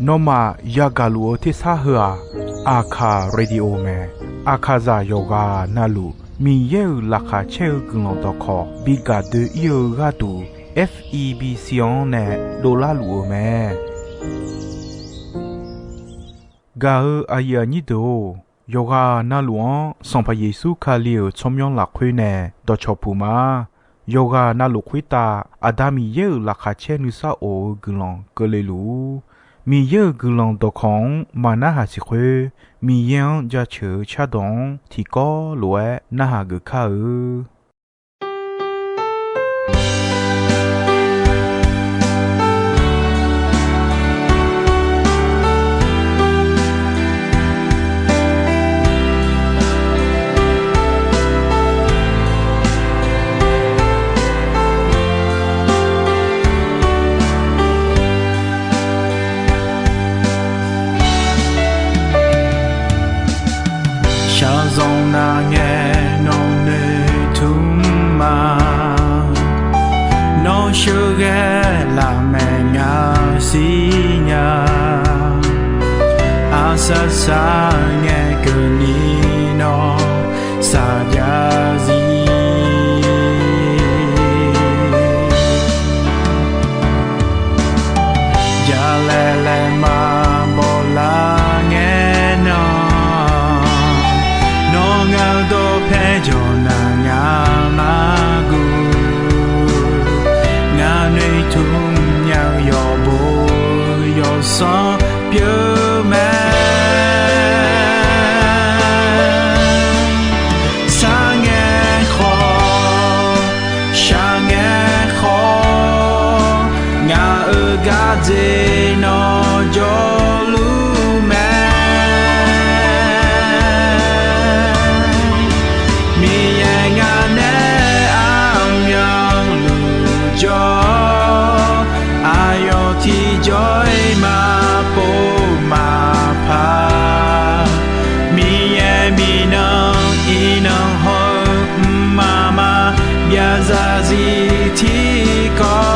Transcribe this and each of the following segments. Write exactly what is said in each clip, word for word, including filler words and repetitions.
Nawmaf yagaq luf-eu tersar heu-aq, Aqkaq Radio mae. Aqkaqzaq yawqghaq navluf Miqyaer-euq laqkhaq caer-eu guiqlanq dawqkawq bi gaq doe-ir-eu gharduq, F E B C-anr nae dovlar luf-eu mae. Gaq-eu aqyuif aqnyir deuq-or, yawqghaq navluf-anr Sanqpaq Yeqsur Kali-euq tsawrmyanr lafkhoer nae dawqcawq puq ma. Yawqghaq navluf khoertav Aqda Miqyaer-euq laqkhaq caer nuisar of-eu guiqlanq keuvle luf-ur. Miqyaer-euq guiqlanq dawqkawq-anr maqnarhaq siq khoer, Miqyaer-anr jaceuq-eu cardawq-anr tiqkawv lof-aer narhaq geuf kar-eu. Shaqzanq nav ngae nawq noeqtmq ma. Nawr sheuqghae lafmaeq ngaq siqnya. Aqsaq saq ngae keuvni nawr saqjav zir. Jalaeq laeqma bawlar ngae nan, nawr ngaq-eu dawqpae jawq naq ngaq-anr guv. Ngaq noeqtmq nya-eu yawqbo yawqsanr pyeuf mae. Sar ngae khawf, shaq ngae khawf, ngaq-euq gardzer nawr jawrluf mae. Miqyaer ngaq nae armyanluf jawr, aqyawf tiqjawr-iq maqpov maqpar. Miqyaer miqnan iqnan hawr-eu mqmaq maqbyav zarzir tiqkawv.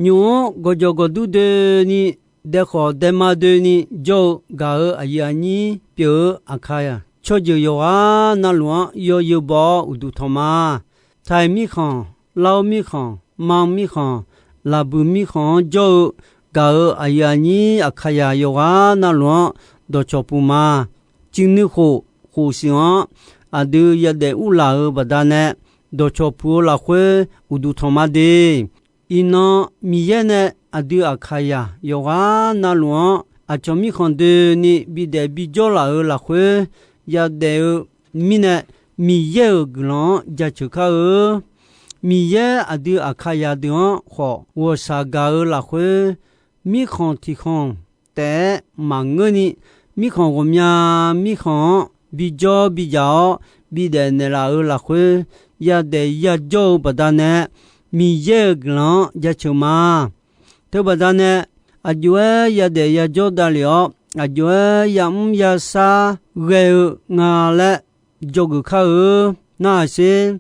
Nymq-mr gawqjawq gawqdur doeni, daekhawf daema doeni jawr-eu gaq-euq aqyuif aqnyir pyeuf-eu Aqkaqzaq tsawrjeuq yawqghaq navluf-anr yawzeu baw-awr uqduq tanq ma. Taiq mirkhanq, Lar-eu mirkhanq, Manq mirkhanq, Laqbuiq mirkhanq-anr jawr-eu gaq-euq aqyuif aqnyir Aqkaqzaq yawqghaq navluf-anr dawqcawq puq ma. Ciqnui khof, khof shuif-anr aqdui yadaef urlaf-euq baqdanae, dawqcawq puq-eu lafkhoer uqduq tanq ma de. Iqnan Miqyaer nae aqdui Aqkaqzaq yawqghaq navluf-anr aqcawq mirkhanq doeni bidaef bijawr laf-euq lafkhoer yadaef-eu mirnae, Miqyaer-euq guiqlanq-anr jaceuq kar-eu. Miqyaer aqdui Aqkaqzaq deuq-anr khawf ghawqshaq gaq-eu lafkhoer, mirkhanq tiq khanq taef-aer maqngeurni, mirkhanq ghawqmya mirkhanq-anr bijawr bidzaq-awr bidaef naeqlaf-euq lafkhoer, yadaef yajawr-eu baqdanae Miqyaer-euq guiqlanq-anr jaceuq ma. Teubaqdanae, aqjox-aer yadaef yajawr davlef-awr, aqjox-aer yamr yashar ghae-eu nga laer dzawgeuf kar-eu. Narhaq sher,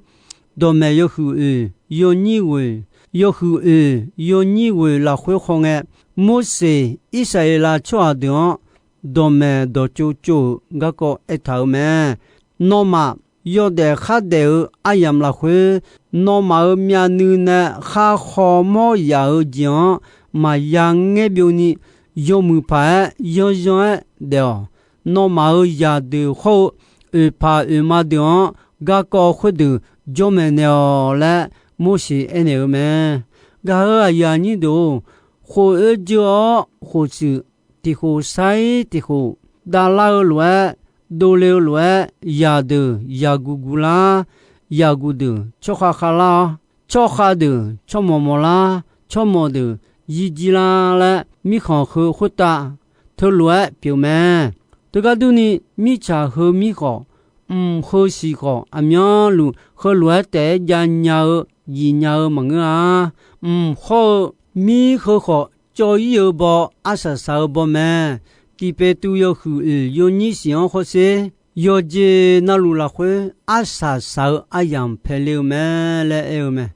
dawqmaeq yawhuiq oeq yawnyir ghoeq, yawhuiq oeq yawnyir ghoeq lafkhoer khawngae, Morseq Irsaqleqlav tsawrhaq deuq-anr dawqmaeq dawqtsov tsov-euq garkawv aertaq-euq mae. Nawmaf yawdaef khardaef-eu aryamq lafkhoer, nawmaf-euq myavnuiv nae khar khawmawr yaf-eu jeq-anr maqya ngaer byovni, yawmuiq paq-aer yanyan-aer daef-awq. Nawmaf-euq zaqdeuq hawr-eu oeqpaq oeqma deuq-anr garkawv khoerdeuq jawr maeqnaeq-awq laer Morseq aernaeq-eu mae. Gaq-euq aqyuif aqnyir deuq-or, khof oer dzeur-awr khof shuif, tiq khof sair tiq khof davlar-eu lof-aer, dovle-eu lof-aer, zaqdeuq zaqguq guq lar, zaqguq deuq tsawrkhav khav lar-awr, tsawrkhav deuq tsawrmawq mawq lar, tsawrmawq deuq zir jir lar laer, mirkhanq heu khoertav teulof-aer pyeuf mae. Teugar durni, mirtsaq heu mir khawf, mq heu siq khawf, aqmyanluf heulof-aer taef-aer jav nya-eu, jif nya-eu maqngeur-a. Mq hawr-eu mir heu khawf, cawv-ir-eu baw, arsaq saq-eu baw mae. Tiqpeqtuv yawhuiq oeq yawnyir siq-anr hawsher, yawqjeq navluf lafkhoer arsaq saq-eu aryamq paeqle-eu mae laer aer-eu mae.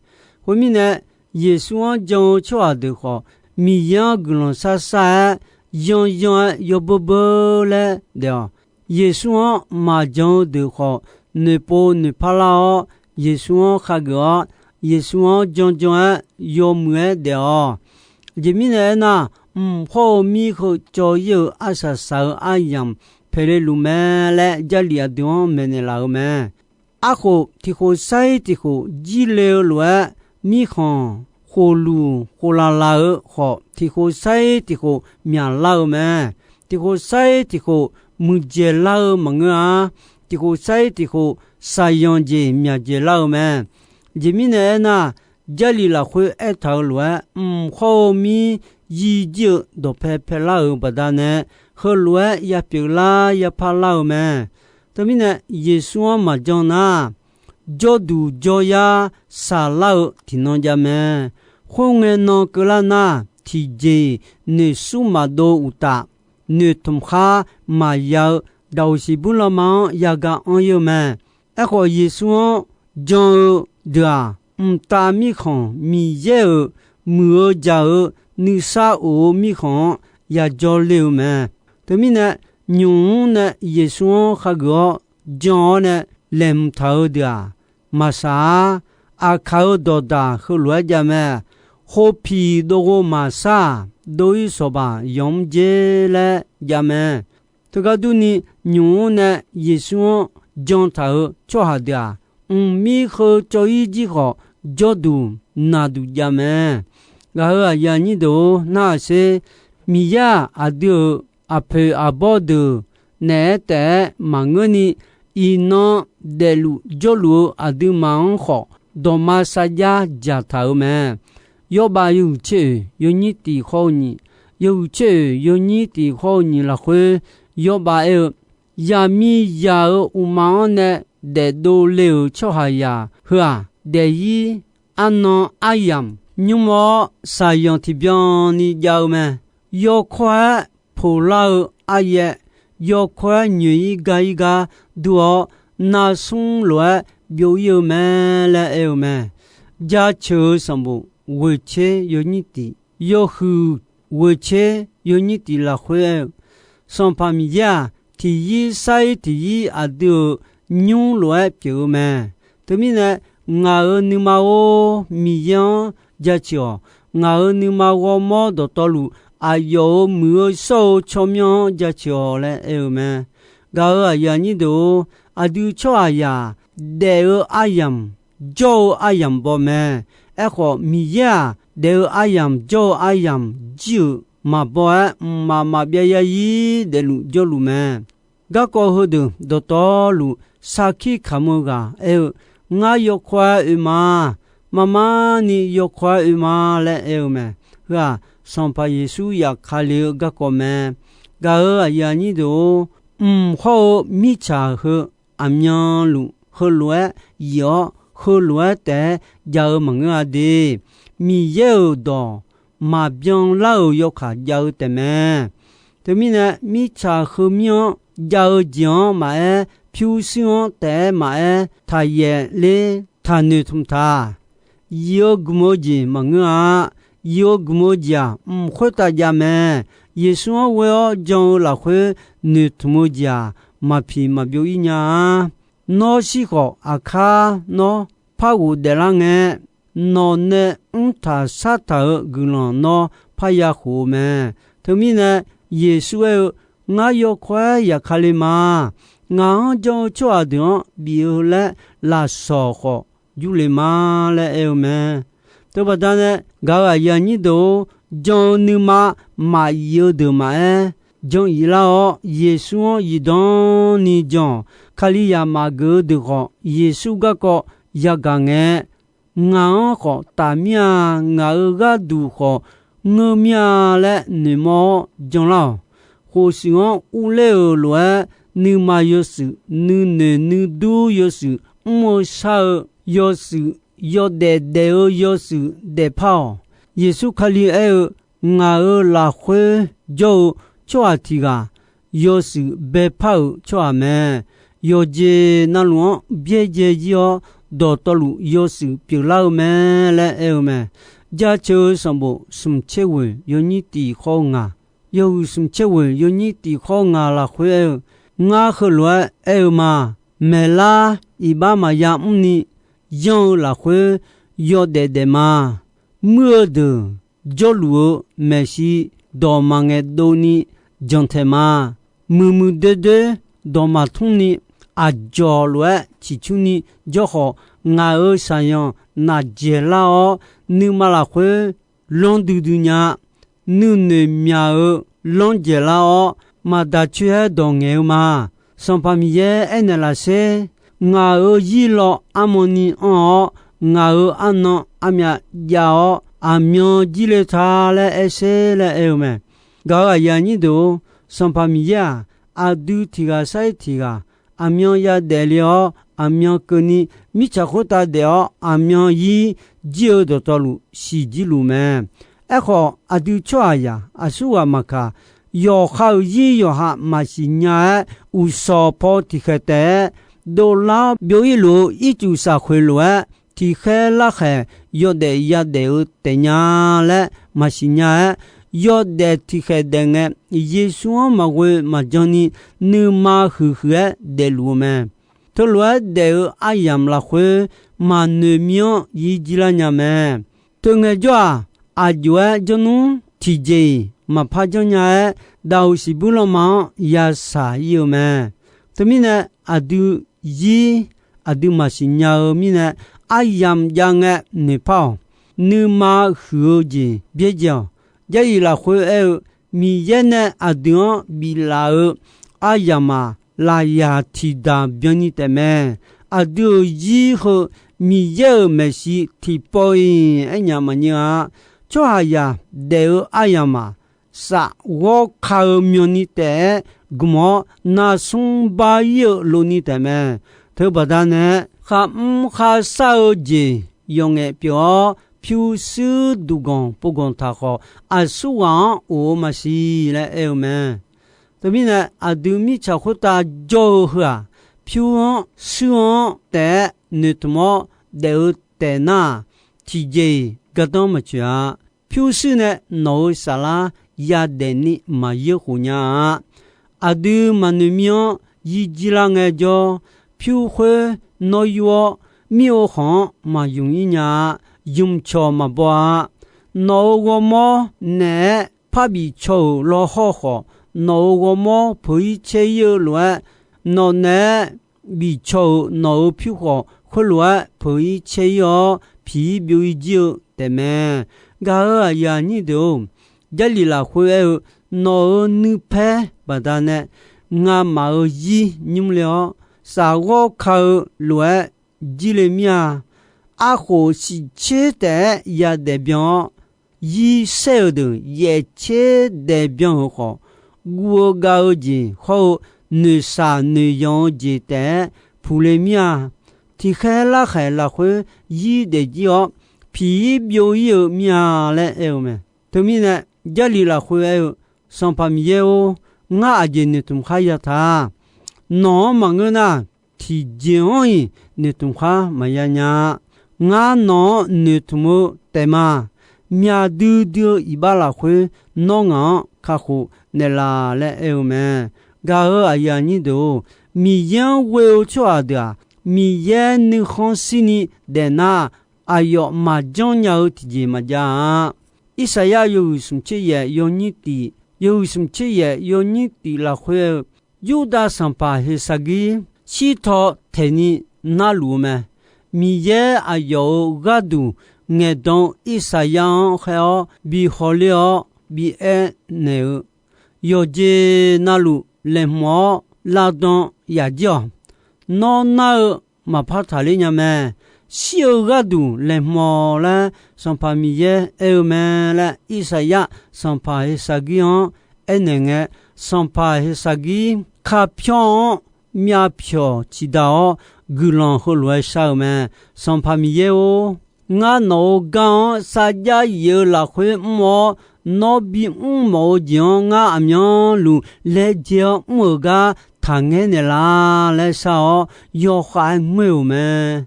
Khoermirnae, Yeqsur-anr jan-eu tsawrhaq deuq khawf, Miqyaer-anr guiqlanq shar shar-aer, yanyan-aer yawbeur beur laer daef-awq. Yeqsur-anr maqjan-eu deuq khawf, noeqpov noeqpar lar-awr, Yeqsur-anr khageuf-awr, Yeqsur-anr jan jan-aer yawmuiq-aer daef-awq. Aqjeq mirnae aernar, mq hawr-eu mir heu cawv-ir-eu arsaq saq-eu aryamq paeqle luf mae laer Jarlif aqdui-anr maeqnaeq laf-eu mae. Arkhof tiq khof sair tiq khof jir le-eu lof-aer, mirkhanq khof luq khof laqlaq-eu khawf, tiq khof sair tiq khof myaqlar-eu mae. Tiq khof sair tiq khof muiqdzaeq lar-eu maqngeur-a. Tiq khof sair tiq khof shaqyanq jeq myaqdzaeq lar-eu mae. Aqjeq mirnae aernar, Jarlif lafkhoer aertaq-eu lof-aer, mq hawr-eu mir yir jir-eu dawqpae paelar-euq baqdanae, heulof-aer yapyeuf lar yapar lar-eu mae. Teumirnae, Yeqsur-anr maqjan nar, jawrduq jawryar saqlar-eu tiqnan jav mae. Khoerngae nan keuvlar nar, tiqjeq-iq noeqsur maqdov uqtaf, noeqtmq khar maqya-eu daqoq siqbuir lanma-anr yaga anr-ir-eu mae. Aerkhawf, Yeqsur-anr jan-eu deuq-aq, mqtav mirkhanq Miqyaer-euq muiq-eu jaq-eu nuisar of-eu mirkhanq-anr yajawr le-eu mae. Teumirnae, nymq-mr nae Yeqsur-anr khageuf-awr jan-awr nae laeqhmq taq-eu deuq-aq, maqsaq-ar. Aqkaq-euq dawqdaq heulof-aer jav mae. Khopiq dov ghov maqsar-aq, dov-ir sawqbaq yanq mr jer laer jav mae. Teugar durni, nymq-mr nae Yeqsur-anr jan taq-euq tsawrhaq deuq-aq, mqmir heu cawv-ir jir khawf, jawrduq naqduq jav mae. Gaq-euq aqyuif aqnyir deuq-or, narhaq sher. Miqyaer-aq, aqdui-euq aqpoeq aqbawr deuq naeq-aer taef-aer maqngeurni, iqnan daefluf jawrluf-eu aqduimaf-anr khawf, dawqma sarjax dzaqtaq-euq mae. Yawrbav yawhuiq tser oeq yawnyir tiq khawr-eu nyiq, yawhuiq tser oeq yawnyir tiq khawr-eu nyiq lafkhoer, Yawrbav aer-eu, Yaqmiqzaq-euq uqma-anr nae daefdov le-euq tsawrhaqzaq heu-aq, daefzir arnan aryamq nymr-awr, shaqzanq tiqbyan ni jav-eu mae. Yawkawr-aer poqlar-eu aryaer, yawkawr-aer nyoeq-ir gar-ir gar dur-awr, narsmr lof-aer byov-ir-eu mae laer aer-eu mae. Jaceuq-eu sanqbof ghoeqtser yawnyir tiq, yawhuiq ghoeqtser yawnyir tiq lafkhoer aer-eu, Sanqpaq Miqyaer-aq, tiq yir sar-ir tiq yir aqdui-euq nymr lof-aer pyeuf-eu mae. Teumirnae, ngaq-euq nuima-or, Miqyaer-anr jaceuq-awq. Ngaq-euq nuima ghawrmawr dawqtawvluf, aqyawf-euq muiq-eu shawr-eu tsawrmyanr-anr jaceuq-awq laer aer-eu mae. Gaq-euq aqyuif aqnyir deuq-or, aqdui tsawrhaqzaq daef-eu aryamq, jawr-eu aryamq baw mae. Aerkhawf, Miqyaer-aq, daef-eu aryamq, jawr-eu aryamq jir-euq maqbaw-aer, mqmaq maqbyav zarzir daefluf jawrluf mae. Garkawv heudeuq dawqtawvluf sarkir kamq-eu ghaq aer-eu, Ngar yawkawr-aer oe ma. Marmarni yawkawr-aer oe ma laer aer-eu mae. Heu-aq, Sanqpaq Yeqsur zafkale-eu garkawv mae. Gaq-euq aqyuif aqnyir deuq-or, mq hawr-eu mirtsaq heu aqmyanluf heulof-aer yif-awr, heulof-aer taef-aer jav-eu maqngeur-a de. Miqyaer-euq dawq maqbyan lar-euq yawkaq jav-eu taefmae. Teumirnae, mirtsaq heumir-anr jav-eu jeq-anr maqaer, pyurshuir-anr taef-aer maqaer, taqyaef ler taqnoeq tmq taq. Yif-eu gmq-eu jeq maqngeur-a. Yif-eu gmq-eu jeq-aq, mq khoertav jav mae. Yeqsur-anr ghoe-awr jan-eu lafkhoer noeqtmq-eu jeq-aq, maqpiq maqbyov-ir nya-a. Nawr shir khawf, aqkar nawr par ghofdaef lar ngae, nawq nae mrtaq shartaq-euq guiqlanq nawr parya khof-eu mae. Teumirnae, Yeqsur aer-eu, Ngar yawkawr-aer zafkale ma. Ngaq-anr jan-eu tsawrhaq deuq-anr bif-eu laer lafsawq khawf jurle ma laer aer-eu mae. Teubaqda nae gaq-euq aqyuif aqnyir deuq-or, jan-eu nuima maqyif-eu deuq maqaer, jan-ir lar-awr, Yeqsur-anr zifdan ni jan-awq. Kalizaq maqgeuf-eu deuq khawf, Yeqsur garkawv yagaq ngae, ngaq-anr khawf taf mir-a, ngaq-euq gharduq khawf ngeur mir-a laer noeqmawr-awr janlar-awq. Khofshuif-anr urler-euq lof-aer, nuima yawshuif, nuinoeq nuidur yawshuif, mr-eu shar-eu yawshuif, yawdaef daef-eu yawshuif daefpar-awq. Yeqsur Kali aer-eu, Ngaq-euq lafkhoer jawr-eu tsawrhaq tiq ghaq, yawshuif baepar-euq tsawrhaq mae. Yawqjeq navluf-anr byaerdzae jir-awr, dawqtawvluf yawshuif pyeuflar-eu mae laer aer-eu mae. Jaceuq-eu sanqbof smq tser ghoeq yawnyir tiq khawr ngaq, yawhuiq smq tser ghoeq yawnyir tiq khawr ngaq lafkhoer aer-eu, Ngar heulof-aer aer-eu ma. Maeqlar iqbax maqya mrni yanr-eu lafkhoer yawdaef daef ma. Muir-eu deuq jawrluf-eu maeqshi dawq maqngaeq dovni jantaeq ma. Muiqmuiq doerdoer dawq maqtmr ni aqjawq lof-aer ciqcurni jawr khawf, ngaq-euq shaqzanq naqjaeq lar-awr, nuima lafkhoer lanr duidui nya. Nuinoeq myaq-eu lanr jaeq lar-awr, maqdaq coer-aer dawq ngaeq-eu ma. Sanqpaq Miqyaer aernaeq laf sher. Ngaq-euq zir law armawni anr-awr, ngaq-euq arnan armyav jav-awr, aqmyan jirle ta laer aer sher laer aer-eu mae. Gaq-euq aqyuif aqnyir deuq-or, Sanqpaq Miqyaer-aq, aqdui tiq ghaq sar-ir tiq ghaq aqmyan yadaef le-awr, aqmyan keuvni mirtsaq khoertav daef-awr, aqmyan zir jir-eu dawqtawvluf siqjir luf mae. Aerkhawf, aqdui tsawrhaqzaq aqsurghaq maqkaq, yawqha-euq zir yawqha maqsiq nya-aer, uqshawq paw tiqkhaeq taef-aer dovlar-awr byov-ir luf-eu ircuf shaqkhoeq lof-aer, tiqkhaer larkhaeq yawdaef yadaef-eu taef nya laer maqsiq nya-aer, yawdaef tiqkhaeq daef ngae, Yeqsur-anr maqghoe maqjan ni nuima huiqhuiq-aer daefluf-eu mae. Teulof-aer daef-eu aryamq lafkhoer maqnoeq mir-anr zir jir lar nya mae. Teungae jawr-aq, aqjox-aer jawrnmr tiqjeq-iq maqpar janrnya-aer, daqoq siqbuir lanma-anr yashaq-ir-eu mae. Teumirnae, aqdui zir, aqdui maqsiq nya-eu mirnae, aryamq jav ngae noeqpar-awq. Nuima huiq-eu jeq byaerdzae-awq. Jarlif lafkhoer aer-eu, Miqyaer nae aqdui-anr biflaf-eu aryamq-aq, lafyaq tiqdaq byanni taefmae. Aqdui-euq zir heu Miqyaer-euq maeqshi tiqpawf-iq aernya maqnyir-a. Tsawrhaqzaq daef-eu aryamq-aq, saf ghawr ka-eu myanni taef-aer gmq-awr, narsmr bar-ir-eu loni taefmae. Teubaqda nae, kharmr kharshar-eu jeq yawqngaef pyeuf-awr, pyurshuir duqganq povganq taq khawf, aqsurghaq-anr of-eu maqsiq laer aer-eu mae. Teumirnae, aqdui mirtsaq khoertav jawr-eu heu-aq, pyur-anr shuir-anr taef-aer noeqtmq-awr daef-eu taef nar-aq, tiqjeq-iq gardanr maqtsoeq-a. Pyurshuir nae nawq-euq saflar yadaef ni maqyeur khof nya-a. Aqdui maqnoeq mir-anr yir jir lar ngaejawr, pyur khoer nawr yur-awr, mir-eu khanq-anr maqymq ir nya-a. Ymqcawq maqbaw-a. Nawq-euq ghawrmawr naeq-aer parbif caw-euq lawrhawr khawf, nawq-euq ghawrmawr peuq-ir caer-ir-eu lof-aer, nawq naeq-aer bif caw-euq nawq-euq pyur khawf, khoerlof-aer peuq-ir caer-ir-awr, piq-ir byov-ir jir-eu taefmae. Gaq-euq aqyuif aqnyir deuq-or, Jarlif lafkhoer aer-eu, nawq-euq nuipaer baqdanae ngamaf-euq zir nymr le-awr, safghawr ka-eu lof-aer jir le mir-a. Arkhof siqtser taef-aer yadaef byan-awr, zir saer-euq deuq yaeftser daef byan-euq khawf, guv-eu gav-eu jeq hawr-eu noeqshaq noeqyanq-eu jeq taef-aer puqle mir-a. Tiqkhaer larkhaeq lafkhoer zir daefjir-awr, piq-ir byov-ir-eu mir-a laer aer-eu mae. Teumirnae, Jarlif lafkhoer aer-eu, Sanqpaq Miqyaer-or, ngar aqjeq noeqtmq khar yataq. Nawq-anr maqngeur nar, tiqjeq-anr-iq noeqtmq khar maqya nya-a. Ngar nawq-anr noeqtmq-eu taef ma. Myaq duidui-eu iqbax lafkhoer nawr ngaq-anr kakhof naeqlaf laer aer-eu mae. Gaq-euq aqyuif aqnyir deuq-or, Miqyaer-anr ghoe-eu tsawrhaq deuq-aq, Miqyaer nuikhanr shirni daefnar, aqyawf maqjanr nya-eu tiqjeq maqjav-a. Irsaqyar yawhuiq smq tser yaef yawnyir tif, yawhuiq smq tser yaef yawnyir tif lafkhoer-eu, Yurdav sanqpaq Heqsaqgir shirtaw taeqni narluf-eu mae. Miqyaer aqyawf-euq gharduq ngaeqdan-eu Irsaqyar-anr khaer-awr bi hawler-awr bi aernaeq-eu, Yawqjeq navluf laeqhmq-awr lavdan yaf jir-awq. Nawr nar-eu maqpar taqler nya mae. Shir-eu gharduq laeqhmq-awq laer Sanqpaq Miqyaer aer-eu mae laer, Irsaqyar sanqpaq Heqsaqgir-anr aernaeq ngae, sanqpaq Heqsaqgir kapyawr-anr myavpyawq ciqdaq-awr, guiqlanq heulof-aer shar-eu mae. Sanqpaq Miqyaer-or, ngar nawq-euq gar-anr sarjax yif-eu lafkhoer mr-awr, nawr bimr mawf-eu jeq-anr ngar aqmyanluf laejae-awr mr-euq gar taqngaer naeqlaf laer shar-awr, yawkhav-aer ngoer-euq mae.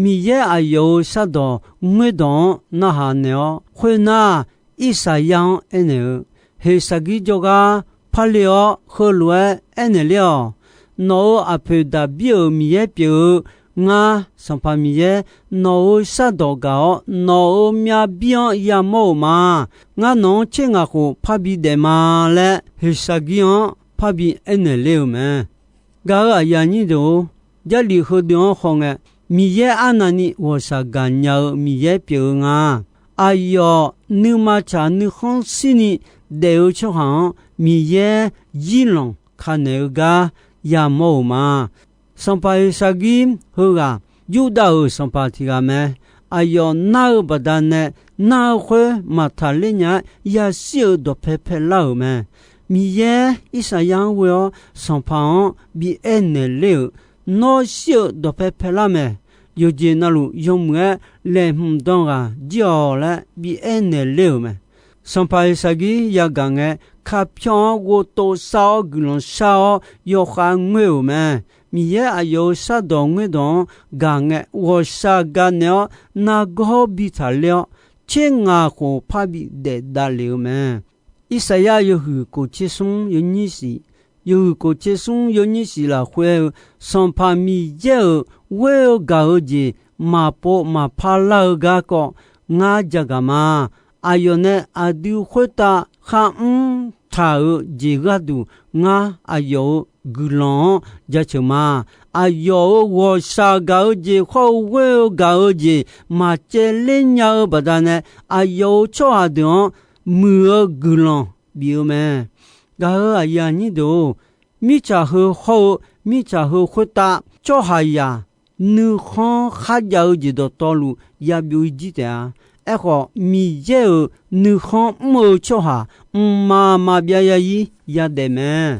Miqyaer aqyawf-euq shardawq ngoerdawq-anr narhaq naeq-awr, khoernar, Irsaqyar-anr aernaeq-eu, Heqsaqgir jawrgar parle-awr heulof-aer aernaeq ler-awq. Nawq-euq aqpoeq Daqbir-euq Miqyaer pyeuf-eu ngar, Sanqpaq Miqyaer, nawq-euq shardawq gaq-awr, nawq-euq myavbir-anr yamawr-euq ma. Ngar nawq-anr tser ngaq khof parbi daef ma laer, Heqsaqgir-anr parbi aernaeq ler-euq mae. Gaq-euq aqyuif aqnyir deuq-or, Jarlif heudeuq-anr hawngae, Miqyaer arnavni ghawqshaq gaqnya-eu Miqyaer pyeuf-eu nga. Aqyawf nuima tsaq nuikhanr shirni daef-eu tsawrhaq-anr, Miqyaer zirlanq kanaeq-eu gar yamawr-euq ma. Sanqpaq Heqsaqgir heughaq, Yurdav-euq sanqpaq tiq ghaq mae. Aqyawf nar-eu baqdanae, nar-eu khoer maqtaq ler nya-aer yashir-euq dawqpae paelar-euq mae. Miqyaer Irsaqyar-anr ghoe-awr, sanqpaq-anr bi aernaeq ler-euq, Nawr shir-eu dawqpae paelar mae. Yawqjeq navluf yawmuiq-aer laeqhmq dan ghaq jir-awq laer bi aernaeq ler-euq mae. Sanqpaq Heqsaqgir yagaq ngae, kapyawr-anr ghovtov sar-awr guiqlanq shar-awr yawkhav ngoer-euq mae. Miqyaer aqyawf-euq shardawq ngoerdawq-anr gaq ngae, ghawqshaq gaqnaeq-awr nargawr bi taqler-awr, tser ngaq khof parbi daef davlef-eu mae. Irsaqyar yawhuiq kof tser smr yawnyir shif, yawhuiq kof tser smr yawnyir shif lafkhoer-eu, Sanqpaq Miqyaer-euq ghoer-eu gaq-eu jeq maqpov maqpar lar-eu garkawv ngar jagaq ma. Aqyawf nae aqdui khoertav kharmr taq-euq jeq gharduq ngar aqyawf-euq guiqlanq-anr jaceuq ma. Aqyawf-euq ghawqshaq gaq-eu jeq hawr-eu ghoer-eu gaq-eu jeq maqcaevler nya-eu baqdanae, aqyawf-euq tsawrhaq deuq-anr muiq-eu guiqlanq bif-eu mae. Gaq-euq aqyuif aqnyir deuq-or, mirtsaq heu hawr-eu mirtsaq heu khoertav tsawrhaqzaq nuikhanr kharjav-eu jeq dawqtawvluf yabyov-ir jir taef-a. Aerkhawf, Miqyaer-euq nuikhanr mr-eu tsawrhaq mqmaq maqbyav ya-ir yadaef mae.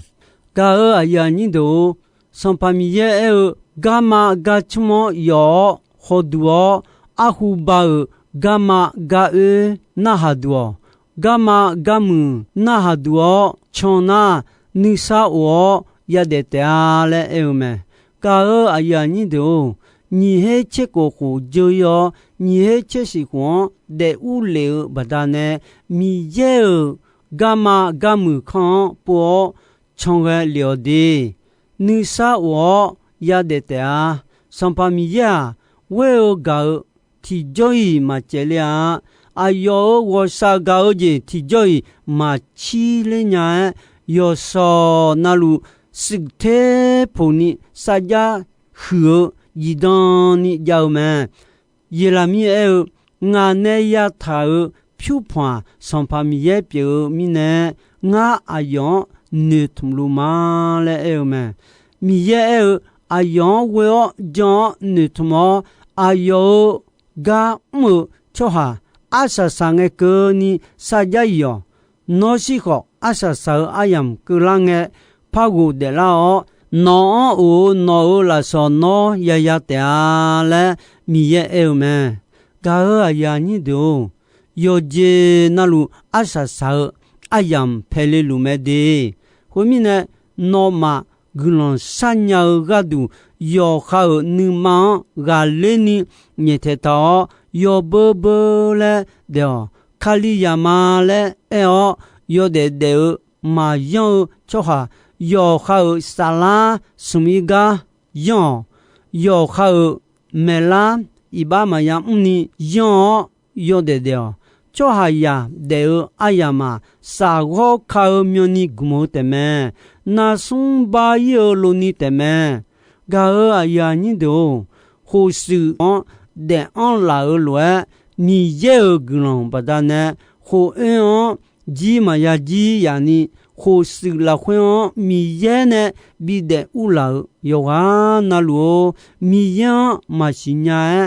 Gaq-euq aqyuif aqnyir deuq-or, Sanqpaq Miqyaer aer-eu, garma garcmr-anr yawf-awr khawduq-awr, arhu ba-euq garma gar oer narhaq duq-awq. Garma gar muiq narhaq duq-awr can nar, nuisar of-awr yadaef taef-a laer aer-eu mae. Gaq-euq aqyuif aqnyir deuq-or, nyiq her tser kof khof dzeur-ir-awr, nyiq her tser shif khof-anr daef urlef-eu baqdanae, Miqyaer-euq garma garmuiq kanr-anr pov-awr can ghae lef-awq de. Nuisar of-awr yadaef taef-a. Sanqpaq Miqyaer-aq, ghoer-eu gaq-eu tiqjawr-iq maqcaevle-a. Aqyawf-euq ghawqshaq gaq-eu jeq tiqjawr-iq maqcir ler nya-aer, yawqshawq navluf shuif ter poq ni sarjax huiq-eu zifdan ni jav-eu mae. Yeqlaqmir aer-eu, Ngaq nae yataq-euq pyurpanq-aq, Sanqpaq Miqyaer pyeuf-eu mirnae, ngar aqyawf-anr noeqtmq luf ma laer aer-eu mae. Miqyaer aer-eu, Aqyawf-anr ghoe-awr jan-awr noeqtmq-awr, aqyawf-euq gar mr-eu tsawrhaq arsaq saq ngae keuvni sarjax iq-awq. Nawr shir khawf, arsaq saq-eu aryamq keuvlar ngae, par ghofdaef lar-awr, nawq-anr of-eu nawq-euq lafsawq nawr yaya taef-a laer Miqyaer aer-eu mae. Gaq-euq aqyuif aqnyir deuq-or, yawqjeq navluf arsaq saq-eu aryamq paele luf mae de. Khoermirnae, nawmaf guiqlanq sharnya-eu gharduq, yawqha-euq nuima-anr ghaqler ni nyaeftaeq taq-awr, yawbeu beu laer daef-awq. Kalizaq ma laer aer-awr, yawdaef daef-eu maqyanr-eu tsawrhaq, yawqha-euq saflar smq-ir gar yanr-awq. Yawqha-euq maeqlar iqbax maqya mrni yanr-awr yawdaef daef-awq. Tsawrhaqzaq daef-eu aryamq-aq, safghawr ka-eu myavni gmq-eu taefmae. Narsmr bar-ir-eu loni taefmae. Gaq-euq aqyuif aqnyir deuq-or, khofshuif-anr daef anr laf-euq lof-aer, Miqyaer-euq guiqlanq baqdanae, khof oer-anr jir maqya jir yaf ni, khofshuif lafkhoer-anr Miqyaer nae bidaef urlaf-euq yawqghaq navluf-or, Miqyaer-anr maqsiq nya-aer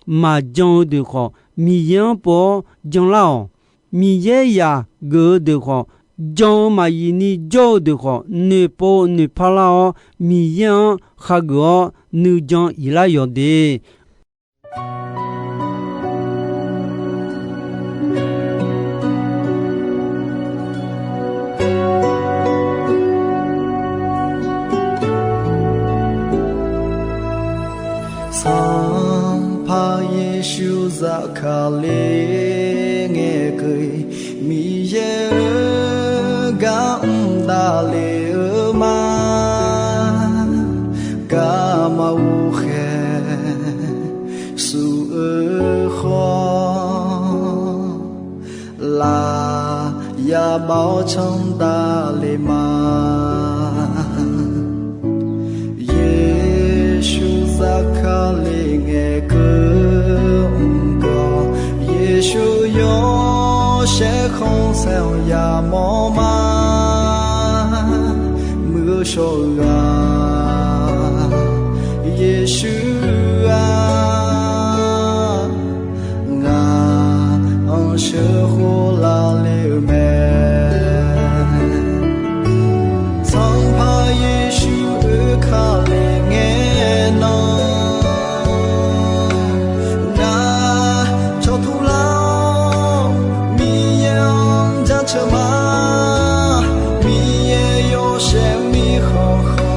maqjan-eu deuq khawf, Miqyaer-anr pov-awr janlar-awq. Miqyaer yaq geuf-eu deuq khawf, jan-eu maqyif ni jawr-eu deuq khawf, noeqpov noeqpar lar-awr, Miqyaer-anr khageuf-awr nuijan iqlar yawq de. Sanqpaq Yeqsur zafkale ngae keuv-iq, Miqyaer-euq gar mr davle-eu ma. Garma ghof khaeq suf-eu khawf, laf yabaf-awr canr davle ma. Yeqsur zafkale ngae keuv mr gawq, Yeqsur yawshaef khanqsaer-anr yamawr ma. Muiq-eu shawr-eu ghaq, Yeqsur-aq, ngaq-anr sheuqkhof lavle-eu mae. Sanqpaq Yeqsur oekale ngae nan, ngaq cawqtur lar-awr Miqyaer-anr jaceuq ma. Miqyaer yawshaef mirkhanq khanq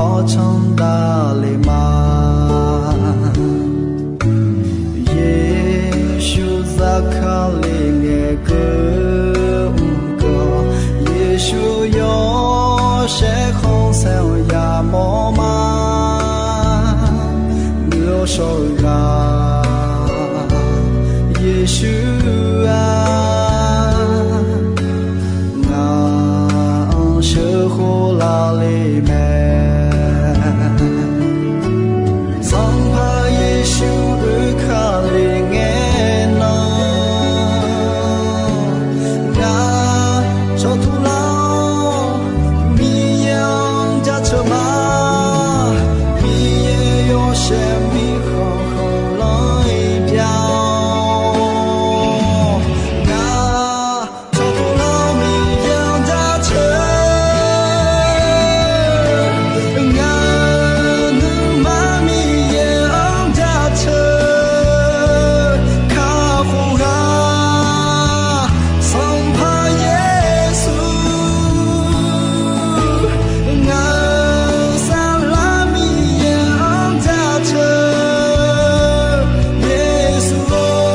Awr canr davle ma. Yeqsur zar kale ngae keuv mr gawr, Yeqsur yawshaef khanqsaer-anr yamawr ma. Muiq-eu shawr-eu ghaq, Yeqsur-aq, ngaq-anr sheuqkhof lavle mae. Sanqpaq Yeqsur oekale ngae nan, ngaq cawqtuq lar-awr Miqyaer-anr jaceuq ma. Miqyaer yawshaef mirkhanq khanqlanr-iq bya-awr, ngaq cawqtuq lar-awr Miqyaer-anr jaceuq. Ngaq nuima Miqyaer-anr jaceuq. Kakhof ghaq Sanqpaq Yeqsur, ngaq-euq saflar Miqyaer-anr jaceuq. Yeqsur-or,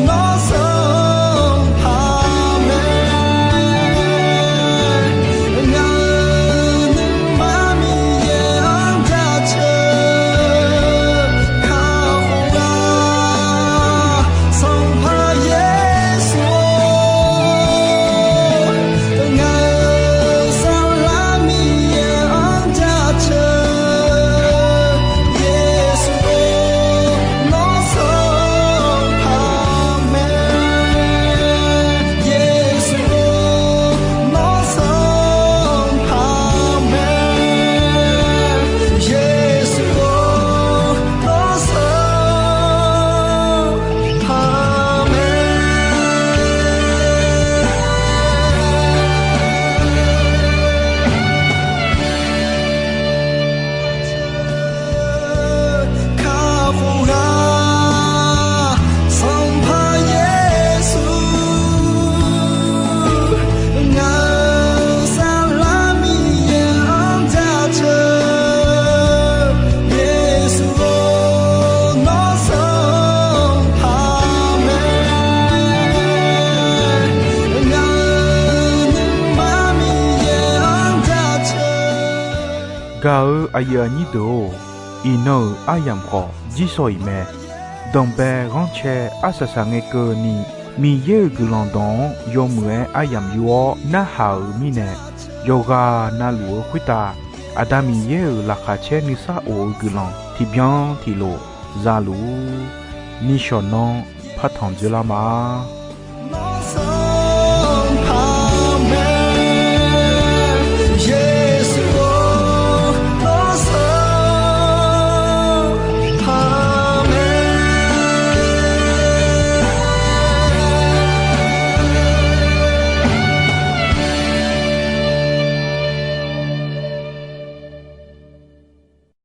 nawr Sanqpaq mae. Ngaq-euq nuima Miqyaer-anr jaceuq. Kakhof ghaq Sanqpaq Yeqsur-or, ngaq-euq saflar Miqyaer-anr jaceuq. Yeqsur-or, nawr Sanqpaq mae. Yeqsur-or, nawr Sanqpaq mae. Yeqsur-or, nawr Sanqpaq mae. Kakhof ghaq Sanqpaq Yeqsur, ngaq-euq saflar Miqyaer-anr jaceuq. Yeqsur-or, nawr Sanqpaq mae. Ngaq-euq nuima Miqyaer-anr jaceuq. Gaq-eu aqyuif aqnyir deuq-or, iqnan-euq aryamq khawf jirshaw-iq mae. Danqbae ghanrcae arsaq saq ngae keuvni, Miqyaer-euq guiqlanq dawq-anr yawmuiq-aer aryamq yur-awr narhaq-euq mirnae, yawqghaq navluf-eu khoertav Aqda Miqyaer-euq laqkhaq caer nuisar of-eu guiqlanq tiqbyan tiqlof za luf-ur. Nishawq nanr partanq dzoerlar ma.